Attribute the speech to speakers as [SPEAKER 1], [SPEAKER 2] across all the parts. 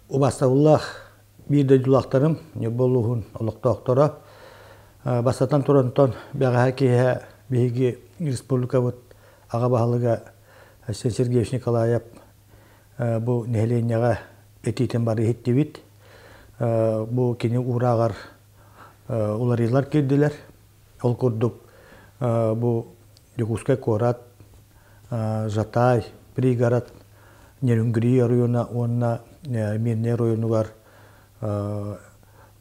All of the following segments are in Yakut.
[SPEAKER 1] Убастабыллаах биир дойдулаахтарым, Ньурба улууһун олохтоохторо, бастатан турантан бэҕэһээ киэһэ биһиги республикабыт аҕа баһылыга Айсен Сергеевич Николаев бу нэһилиэнньэҕэ этиитин бары иһиттибит. Бу кини уурааҕар уларыйыылар киирдилэр. Ол курдук бу Дьокуускай куорат, Жатай, пригород, Нерюнгри оройуона уонна Мирнэй оройуонугар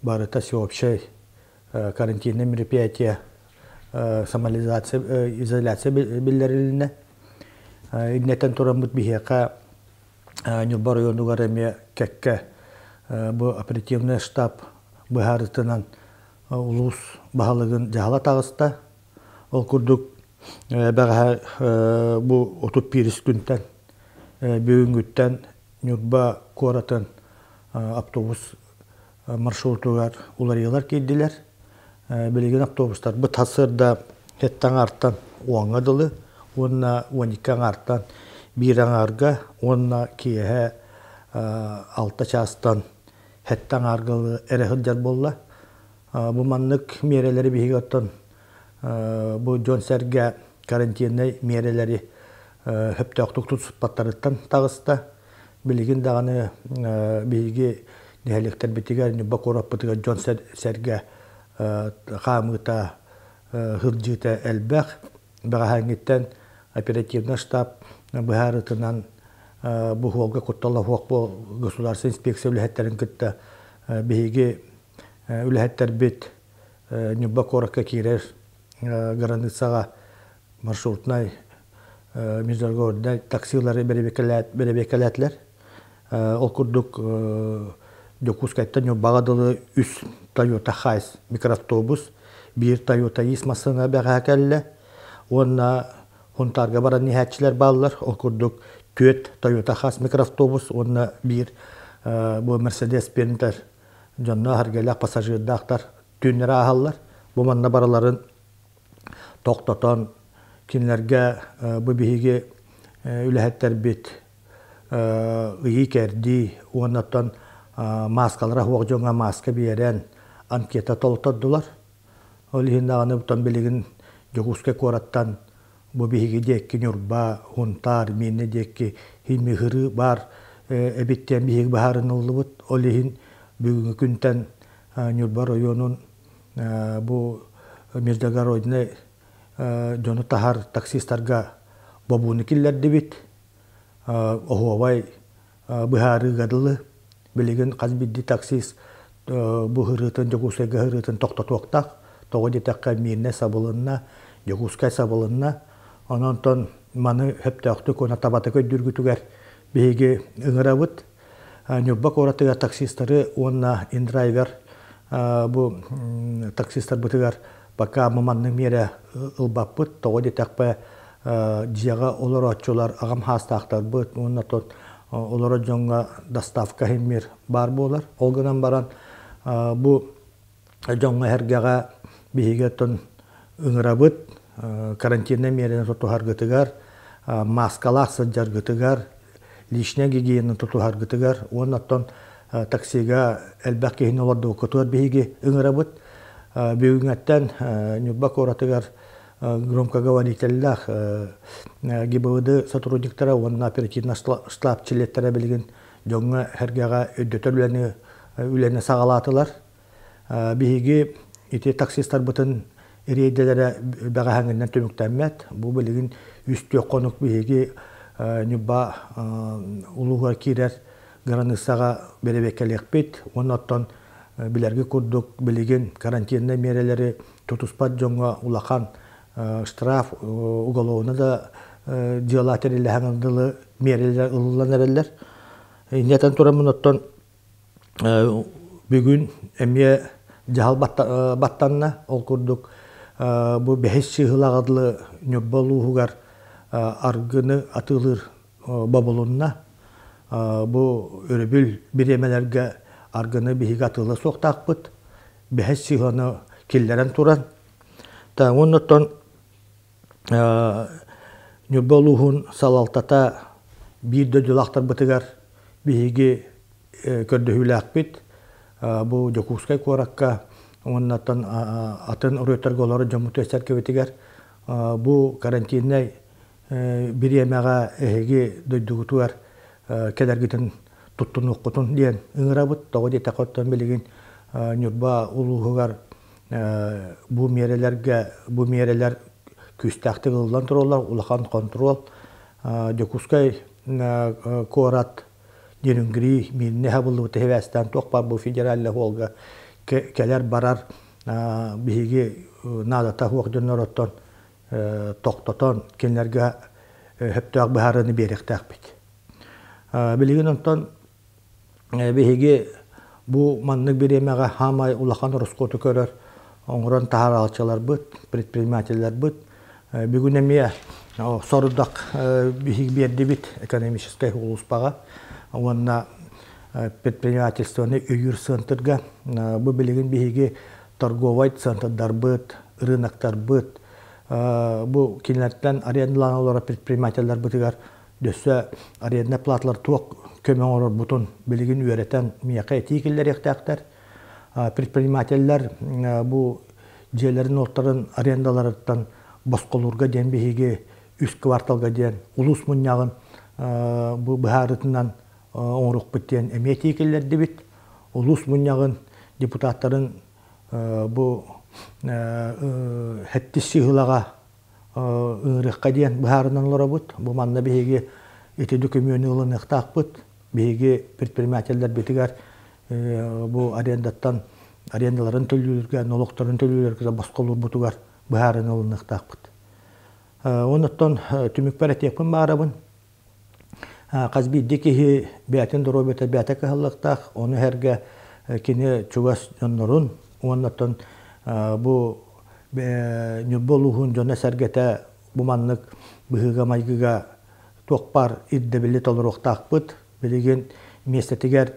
[SPEAKER 1] барыта всеобщай карантинное мероприятие самоизоляция изоляция биллэрилиннэ. Иннэтэн тураммыт биһиэхэ Ньурба оройуонугар эмиэ кэккэ бу оперативный штаб быһаарытынан улуус баһылыгын дьаһала таҕыста. Ол курдук бэҕэһээ бу 31 күнтэн бүгүҥҥүттэн Ньурба куоратын автобус маршрутугар уларыйыылар киирдилэр. Билигин автобустарбыт сарсыарда сэттэ аҥаартан уоҥҥа дылы уонна 12 аҥаартан биир аҥаарга уонна киэһэ 6 чаастан сэттэ аҥаарга эрэ сылдьар буолла. Бу маннык миэрэлэри биһиги оттон бу дьон-сэргэ карантиннай миэрэлэри сөптөөхтүк тутуспаттарыттан таҕыста. Билигин даҕаны биһиги нэһилиэктэрбитигэр, Ньурба куораппытыгар дьон-сэргэ хаамыыта, сылдьыыта элбэх. Бэҕэһээҥҥиттэн оперативный штаб быһаарыытынан бу суолга куттала суох государственнай инспекция үлэһиттэрин кытта биһиги үлэһиттэрбит Ньурба куоракка киирэр границаҕа маршрутнай международнай таксилары бэрэбиэркэлээтилэр. Ол курдук Дьокуускайтан Ньурбаҕа дылы үс Toyota Hiace микроавтобус, биир Toyota Is массыына бэҕэһээ кэллэ уонна Хунтаарга баран иһээччилэр бааллар. Ол курдук түөрт Toyota Hiace микроавтобус уонна биир бу Mercedes Sprinter дьонноох эргэлээх пассажирдаахтар түүннэри ааһаллар. Бу манна барыларын тохтотон кинилэргэ бу биһиги үлэһиттэрбит ыйыы-кэрдии уонна оттон мааскалара суох дьоҥҥо мааска биэрэн анкета толтордулар. Ол иһин даҕаны оттон билигин Дьокуускай куораттан бу биһиги диэки Ньурба, Һунтаар, Миирнэ диэки химиһырыы баар эбит диэн биһиги быһаарыныллыбыт. Ол иһин бүгүҥҥү күнтэн Ньурба оройуонун бу междугороднай дьону таһар таксистарга бобууну киллэрдибит. Оһуобай быһаарыыга дылы билигин хас биирдии таксист бу ырыытын Дьокуускайга ырыытын тохтотуохтаах. Тоҕо диэтэххэ Миирнэ сабылынна, Дьокуускай сабылынна. Онон маны сөптөөхтүк уонна табатык өйдүүргүтүгэр биһиги ыҥырабыт. Ньурба куоратыгар таксистары уонна индрайвер бу таксистарбытыгар пока маннык миэрэ ылбаппыт. Тоҕо диэтэхпэ дьиэҕэ олорооччулар аҕам хаастаахтарбыт уонна тот олорор дьоҥҥо доставка иһиммир баар буолар. Ол гынан баран бу дьоҥҥо-сэргэҕэ биһиги оттон ыҥырабыт карантиннай миэрэни тутуһаргытыгар, мааскалаах сылдьаргытыгар, личнэй гигиенаны тутуһаргытыгар уонна оттон таксига элбэх киһини олордубуккутугар биһиги ыҥырабыт. Бүгүҥҥэттэн Ньурба куоратыгар громкоговорителлээх ГИБДД сотрудниктара уонна оперативный штаб чилиэттэрэ билигин дьоҥҥо-сэргэҕэ өйдөтөр үлэни үлэни саҕалаатылар. Биһиги ити таксистарбытын рейдэлэрэ бэҕэһээҥҥинэн түмүктэммэт. Бу билигин үс-түөрт хонук биһиги Ньурба улууһугар киирэр границаҕа бэрэбиэркэлиэхпит уонна оттон билэргэ курдук билигин карантиннай миэрэлэри тутуспат дьоҥҥо улахан штраф уголовно да дьыала тэриллэһэн дылы миэрэлэр ылыллан эрэллэр. Инньэтэн тураммын оттон Бүгүн эмиэ дьаһал баттанна. Ол курдук бу бэһис чыыһылаҕа дылы Ньурба улууһугар аргыны атыылыыр бобулунна. Бу өрөбүл бириэмэлэргэ аргыны биһиги атыылыа суохтаахпыт. Бэһис чыыһыланы киллэрэн туран. Уонна оттон Ньурба улууһун салалтата биир дойдулаахтарбытыгар биһиги көрдөһүүлээхпит. Бу Дьокуускай куоракка уоннаттан атын оройуоттарга олорор дьоммут сэргэбитигэр бу карантиннай бириэмэҕэ эһиги дойдугутугар кэлэргитин туттунуоххутун диэн ыҥырабыт. Тоҕо диэтэххэ, оттон билигин Ньурба улууһугар бу миэрэлэргэ бу миэрэлэр күүстээхтик ылыллан тураллар, улахан хонтуруол. Дьокуускай куорат Нерюнгри мииннэ хабыллыбыт сибээстээн туох баар бу федеральный суолга кэлэр-барар биһиги наадата суох дьоннороттон тохтотон кинилэргэ сөптөөх быһаарыыны биэриэхтээхпит. Билигин онтон биһиги бу маннык бириэмэҕэ хаамай улахан ороскуоту көрөр оҥорон таһаарааччыларбыт, предпринимателлэрбит бүгүн эмиэ сорудах биһиги биэрдибит экономическай улууспаҕа уонна предпринимательствоны өйүүр центрга. Бу билигин биһиги торговай центрдарбыт, рыноктарбыт, бу кинилэртэн арендалаан олорор предпринимателлэрбытыгар дөссө арендная платалар туох көмө оҥорорбутун билигин үөрэтэн миэхэ этии киллэриэхтээхтэр. Предпринимателлэр бу дьиэлэрин-уоттарын арендаларыттан босхолуурга диэн биһиги үс кварталга диэн улуус мунньаҕын бу быһаарытынан оҥоруохпут диэн эмиэ этии киллэрдибит. Улуус мунньаҕын депутаттарын бу хэттис сыһылаҕа ыҥырыахха диэн быһаарынан олоробут. Бу манна биһиги ити дөкүмүөнү ылыныахтаахпыт. Биһиги предпринимателлэрбитигэр бу арендаттан арендаларын төлүүлэргэ, нолуктарын төлүүлэргэ босхолуурбутугар быһаарыны ылыныахтаахпыт. Онуттан түмүкпэр этиэхпин баарабын. Хас биирдии киһи бэйэтин доруобуйата бэйэтэ кыһаллыахтаах, ону сэргэ кини чугас дьоннорун уонна оттон бу Ньурба улууһун дьоно-сэргэтэ бу маннык быһыыга-майгыга туох баар ирдэбили толоруохтаахпыт. Билигин миэстэтигэр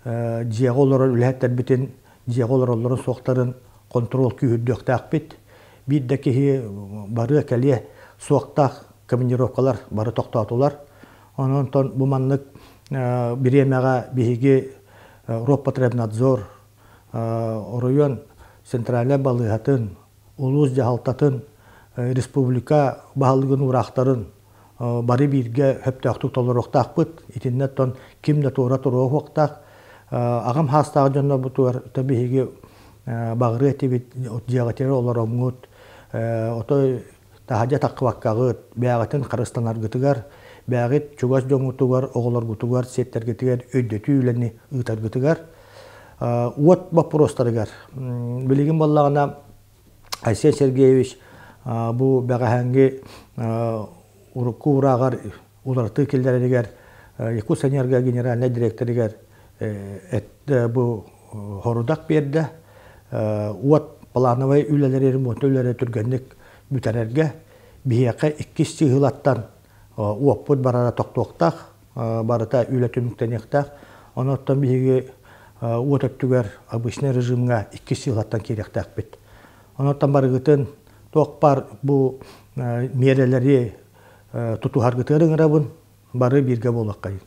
[SPEAKER 1] дьиэҕэ олорор үлэһиттэрбитин дьиэҕэ олороллорун суохтарын хонтуруол күүһүрдүөхтээхпит. Биир да киһи барыа-кэлиэ суохтаах командировкалар бары тохтоотулар. Онон бу маннык бириэмэҕэ биһиги Роспотребнадзор, оройуон центральнай балыыһатын, улуус дьаһалтатын, республика баһылыгын уураахтарын бары бииргэ сөптөөхтүк толоруохтаахпыт. Итиннэ оттон ким да туора туруо суохтаах. Аҕам хаастаах дьоннорбутугар биһиги баҕырыа этибит, дьиэҕитигэр олороҥҥут, отой таһырдьа таххыбаккаҕыт, бэйэҕитин харыстанаргытыгар, бэйэҕит чугас дьоҥҥутугар, оҕолоргутугар, сиэттэргитигэр өйдөтүү үлэни ыытаргытыгар. Уот боппуруостарыгар билигин буоллаҕына Айсен Сергеевич бу бэҕэһээҥҥи урукку уурааҕар уларытыы киллэрэригэр Якутсэнерго генеральнай директорыгар бу хорудах биэрдэ. Уот плановай үлэлэри, ремонт үлэлэри түргэнник бүтэрэргэ биһиэхэ иккис чыыһылаттан уоппут барара тохтуохтаах, барыта үлэ түмүктэниэхтээх. Онон биһиги уот өттүгэр обычный режимҥа иккис чыыһылаттан киириэхтээхпит. Онон барыгытын туох баар бу миэрэлэри тутуһаргытыгар ыҥырабын, бары бииргэ буолуоххайын.